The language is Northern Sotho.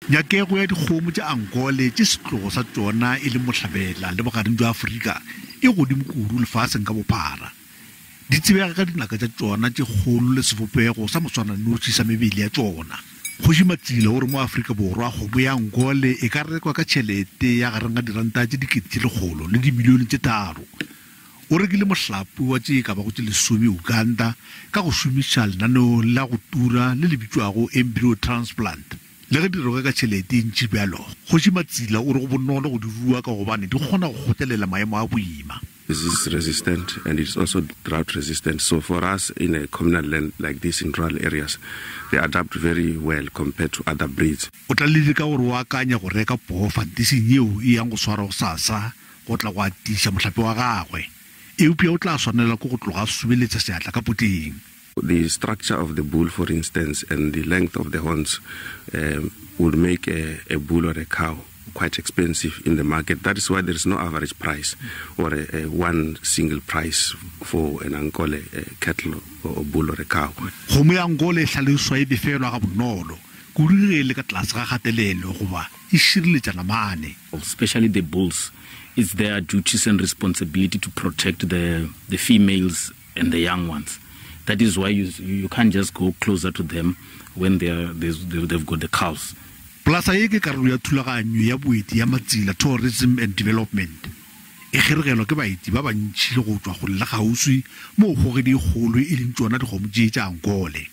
Nyakego ya dikgomo tša Ankole tše setlogo sa tšona e leng Bohlabela le Bogareng bja Afrika e godimo kudu lefaseng ka bophara. Di tsebega ka dinaka tša tšona tše kgolo le sebopego sa moswananoši sa mebele ya tšona. Kgoši Matsila o re mo Afrika Borwa kgomo ya Ankole e ka rekwa ka tšhelete ya gareng ga diranta tše 100,000 le dimilione tše tharo. O rekile mohlape wa tše e ka bago tše lesome Uganda ka go šomiša lenaneo la go tura le le bitšwago embryo transplant. Le ge di rekwa ka tšhelete e ntši bjalo, Kgoši Matsila o re go bonolo go di rua ka gobane di kgona go kgotlelela maemo a boima. Disease resistant and it's also drought resistant. So for us in a communal land like this in rural areas, they adapt very well compared to other breeds. O tlalelile ka gore o akanya go reka poo fantising yeo e yang go swarwa gosasa go tla go atiša mohlape wa gagwe, eupša o tla swanelwa ke go tloga a subeletša seatla ka potleng. The structure of the bull, for instance, and the length of the horns um, would make a, a bull or a cow quite expensive in the market. That is why there is no average price or a, a one single price for an Ankole cattle or, or bull or a cow. Kgomo ya Ankole e hlaloswa e befelwa gabonolo kudu ge e le ka tlase ga kgatelelo goba e šireletša namane. Especially the bulls, it's their duties and responsibility to protect the, the females and the young ones. That is why you, you can't just go closer to them when they are, they've got the cows. Polasa ye ke karolo ya thulaganyo ya boeti ya Matsila Tourism and Development. E kgeregelwa ke baeti ba bantši go tšwa kgole le kgauswi moo kgogedi e kgolo e leng tšona dikgomo tše tša Ankole.